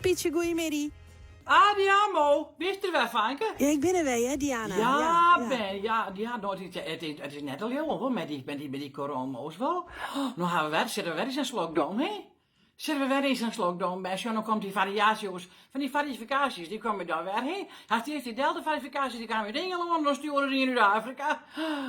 Pietsje, goeiemiddei. Ah, Diamo, bist der wer, fanke? Ja, ik bin der wer, hear, Diana. Ja, ben, ja, ja, no, it, it, it, it is net te leauwen, hoor, met dy, met dy, met dy corona's wol. No ha we wer, sitte we wer yn sa'n slokdom, hè? Sitte we wer yn sa'n slokdom, ben, sjoch, no komt dy fariaasjes, fan dy farifikaasjes, dy komme dan wer, hè? Hast earst dy delta-farifikaasjes, dy kamen út Ingelân, dan stjoere se ien út Afrika.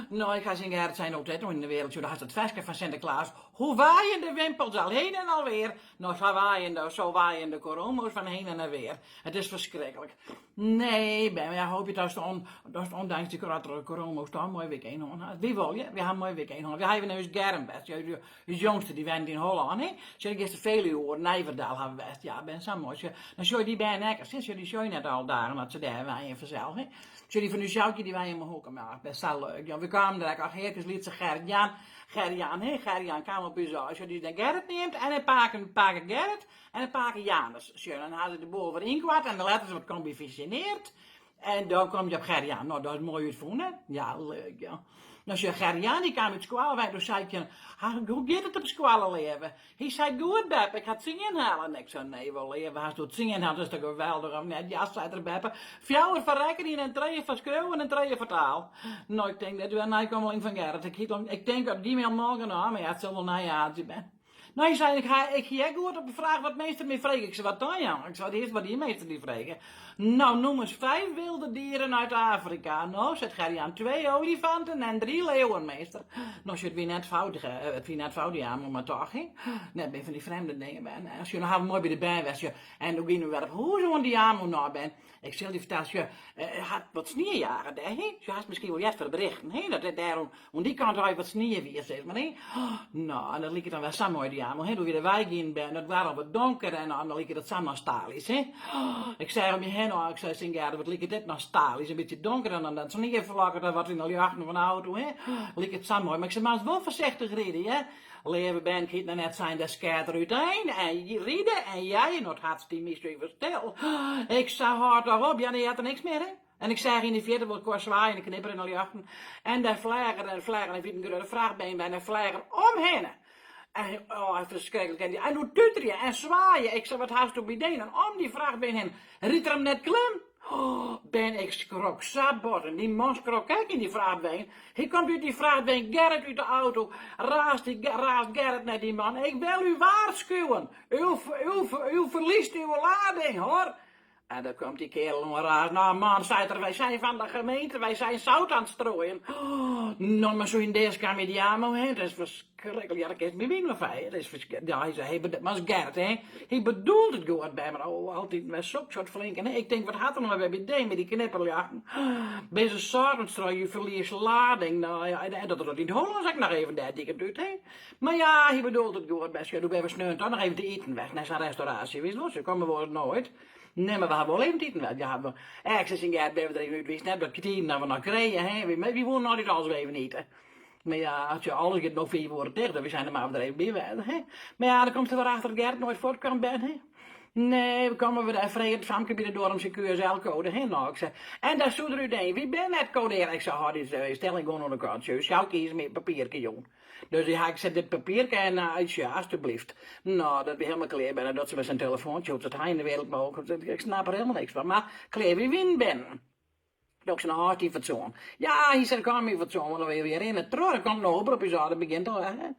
No, ik ha tsjin Gerrit sein, no, dit no yn de wereld, sjoch, do hast it ferske fan Sinteklaas, hoe waaien de wimpels al heen en alweer. No, sa waaien de, zo waaien de coromo's van heen en weer. It is ferskriklik. Nee, ben, ja, hoopje datst on, datst ûndanks dy kratte coromo's toch in moai weekend hân hast. Wy wol, ja, wy ha in moai weekend hân. Wy ha even nei ús Germ west, ja, ús, ús jongste, dy wennet yn Hollân, hè. Sjoch, gister Veluwe oer, Nijverdal ha we west. Ja, ben, sa moai. Sjoch, dan sjoch je dy bern ek ris, hè. Sjoch, dy sjoch je net alle dagen as se dêr wenje fansels, hè. Sjoch, dy fan ús Sjoukje, dy wenje om 'e hoeke, mar ja, best sa leuk. Ja, we kamen der ek, ach, hearkes, lytse Gert-Jan. Gerjan, hè, Gerjan kaam op ús ôf. Sjoch, dy is dan Gerrit neamd en in pake, pake Gerrit en in pake Janus. Sjoch, dan ha se de boel wat ynkoart en de letters wat kombifisearre. En dan kom je op Gerjan. No, dat is moai útfûn, hè? Ja, leuk, ja. No, sjoch, Gerjan dy kaam út skoalle wei. Doe sei ik tsjin him, hoe giet it op skoalle, leave? Hy sei, Goed, beppe, ik ha tsien helle. En ik sei, Nee, wol leave, hasto tsien helle, dat is toch geweldich, of net? Ja, seit er, beppe, fjouwer foar rekkenjen en trije foar skriuwen en trije foar taal. No, ik tink, dit is wer in neikommeling fan Gerrit. Ik hiet ik tink op dy mail morgen ôf, mar ja, it sil wol nijjaardzje ben. No, hy sei, ik ha, ik hie ek goed op de fraach wat meester my frege. Ik sei, wat dan, jong? Ik sei, it earste wat dy meester dy frege. No, noem eens vijf wilde dieren uit Afrika. No, seit Gerjan, twee olifanten en drie leeuwen, meester. No, sjoch, it wie net fout, it wie net fout, ja, mar toch, hè. Net mear fan dy frjemde dingen, ben. Sjoch, no ha we moai by de bern west, sjoch. En doe giene we wer op hûs oan dy amo nei, ben. Ik sil dy fertellen, sjoch, hat wat snie jage dêr, hè. Sjoch, hast miskien wol heard fan de berichten, hè, dat dêr Oan dy kant al wat snie wie, sis mar, hè. No, en dat like dan wer sa moai, dy amo, hè. Doe wy der wei gienen ben, it waard al wat donker en dan like dat sa nostalgysk, hè. Ik sei om my hinne, ik sei tsjin Gerrit, wat liket dit nostalgysk, in bytsje donker en dan dat snieflokken dat wat yn de ljochten fan de auto, hè. Liket sa moai, mar ik sei, moatst wol foarsichtich ride, hear. Leave bern, ik hie it noch net sein, dêr skeat er útein en ride en jeie, no it hart stie my suver stil. Ik sei, hâld toch op, ja, dan heart er niks mear, hè. En ik seach yn de fierte wol elkoar swaaien en knipperjen yn de ljochten. En dêr fleach er, en fleach er, en wie in grutte frachtwein by, en dêr fleach er omhinne. En oh, ferskriklik. En, en doe tuterje en swaaie. Ik sei, wat hasto by deen? En om dy frachtwein hinne ried er him net klem. Oh, ben, ik skrok sa bot. En dy man skrok ek yn dy frachtwein. Hy komt út dy frachtwein, Gerrit út de auto. Raast, dy, raast Gerrit nei dy man. Ik wil u waarschuwen. U, u, u verliest uw lading, hoor. En dan komt dy kearel oanrazen, Nou man, seit er, wy zijn fan de gemeente, wy zijn zout aan het strooien. No, mar soe yn dizze kam dy amo hè, dat is ferskriklik. Ja, dat kinst my wyn wol fije. Dat is ferskriklik. Ja, hy sei, hy bedo-, mar Gerrit, hè, hy bedoelt it goed by mar oh, altyd wer sok soart flinken, hè. Ik tink, wat hat er no wer by deen mei dy knipperljochten? Binne se zout aan het strooien, je verliest lading. Nou ja, en dat er dat yn it Hollânsk ek noch even dêr diket út, hè. Mar ja, hy bedoelt it goed best. Ja, doe binne we sneon toch noch even te iten west nei sa'n restauraasje, witst wol, se komme wolris noait. Nee, mar we ha wol even te iten west. Ja, we, ek sis en Gert binne we der even út west, net dat tiden dat we noch krije, hè. Wy, wy woenen altyd alles wer even ite. Mar ja, sjoch, alles giet no fiif oere ticht, dus wy seine mar we der even by wêze, hè. Mar ja, dan komst der wer achter dat Gert noait fuortkaam ben, hè. Nee, we komme wer dêr, frege it famke by de doar om syn QSL-koade, hè. No, ik sei, en dêr soe der út een, wy binne net kodearre. Ik sei, hâld dy stelling gewoan oan de kant, sjoch, Sjoukie is my in papierke jûn. Dus dy ha ik set dit papierke en ja, alstublieft. No, dat wy helemaal klear binne, dat se mei sa'n telefoantsje, hoe't it hy yn de wereld mooglik, ik snap der helemaal niks fan. Mar klear, wy wienen binnen. Doe ik sei, no hâldst dyn fatsoen. Ja, hy sei, kom myn fatsoen, want dan wy rinne troch, der komt in ober op ús ôf, dat begjint al, hè.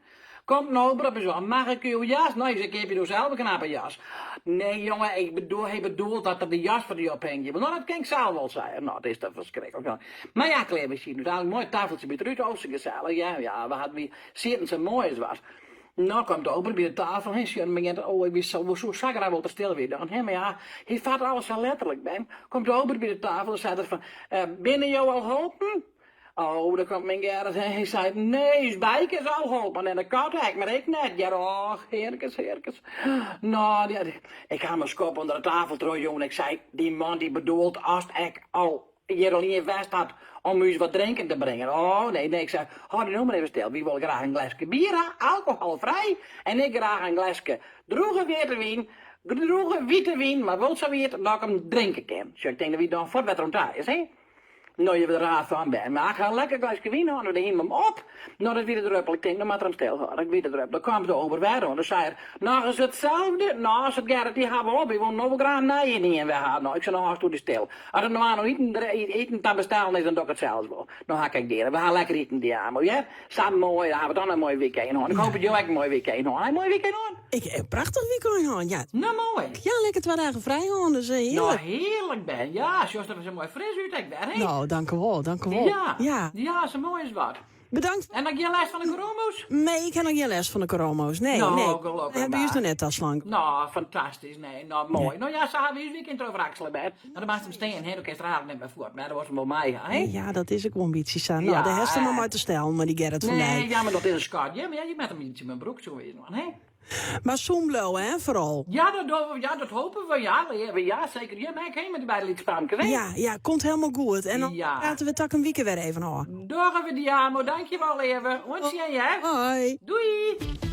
Komt in ober op ús ôf, mag ik uw jas? No, hy sei, keapje do sels in knappe jas. Nee, jonge, ik bedoel, hy bedoelt dat er de jas foar dy ophingje wol. No, dat kin ik sels wol, sei er. No, it is toch ferskriklik. Mar ja, klear, wy sieten úteinlik moai tafeltsje by it rút, oh, sa gesellich, ja, ja, we hadden, wy sieten sa moai as wat. No komt de ober by de tafel hin, sjocht en begjint, oh, ik wie sa, soe sa graach wol der stil wie dan, hè, mar ja, hy fat alles sa letterlik, ben. Komt de ober by de tafel en seit er fan, binne jo al holpen? Oh, dêr komt myn Gerrit, hè, hy seit, nee, ús Bijke is al holpen en de kat ek, mar ik net, hear, och, hearkes, hearkes. No, ik ha him in skop ûnder de tafel troch jûn, ik sei, dy man dy bedoelt ast ek al hjir al ien west hat om ús wat drinken te bringen. Oh, nee, nee, ik sei, hâld dy no mar even stil, wy wolle graach in gleske bier ha, alkoholfrij, en ik graach in gleske droege wiete wyn, droege wite wyn, mar wol sa wiet dat ik him drinke kin. Sjoch, ik tink dat wy dan fuort wetter oan ta is, hè. No, je wurde der raar fan, bern. Mar ik ha in lekker gleske wyn hân en de hiene him op. No, dat wie de druppel. Ik tink, no moat er him stilhâlde. Ik wie de druppel. Dan kaam de ober wer oan. Dan sei er, Noch ris itselde? No, seit Gerrit, dy ha we op. Wy wolle no wol graach in nijenien wer ha. No, ik sei, no hâldst dy stil. As it no oan iten, iten ta bestellen is, dan doch ik it sels wol. No ha ik ek dien. We ha lekker iten, Diamo, hear. Sa moai, dan ha we toch noch in moai wykein hân. Ik hoop dat jo ek in moai wykein hân. Ha jo in moai wykein hân? Ik ha in prachtich wykein hân, ja. No, moai. Ja, lekker twa dagen frij hân, dus hearlik. No, hearlik, bern. Ja, sjochst der sa moai fris út ek wer, hè? No, dankewol, dankewol. Ja, ja. Ja, sa moai as wat. Bedankt. En noch gjin lêst fan de coromo's? Nee, ik ha noch gjin lêst fan de coromo's. Nee, no, nee. Gelokkich Hawwe by ús noch net taslein. No, fantastysk. Nee, no, moai. No ja, sa hawwe wy ús wykein trochwraksele, bern. Mar dan moatst him stean, hè. Do kinst der eigentlik net mear fuort. Mar dan wolst him wol mei ha, hè. Ja, dat is ek wol in bytsje sa. No, Ja, dêr hast him mar mei te stellen, mei dy Gerrit van Nee, Dijk. ja, mar dat is in skat. Ja, mar ja, je moatte him in bytsje mei broek soe wêze, man, hè. Mar sûn bliuwe, hè, foaral. Ja, dat dogge we, ja, dat hoopje we, ja, leave, ja, seker. Ja, mar ik heen mei dy beide lytse famke, hè. Ja, ja, komt helemaal goed. En dan Ja. prate we takom wike wer even ôf. Dogge we, Diamo. Dankjewol, leave. Oant sjen, hear. Hoi. Doei.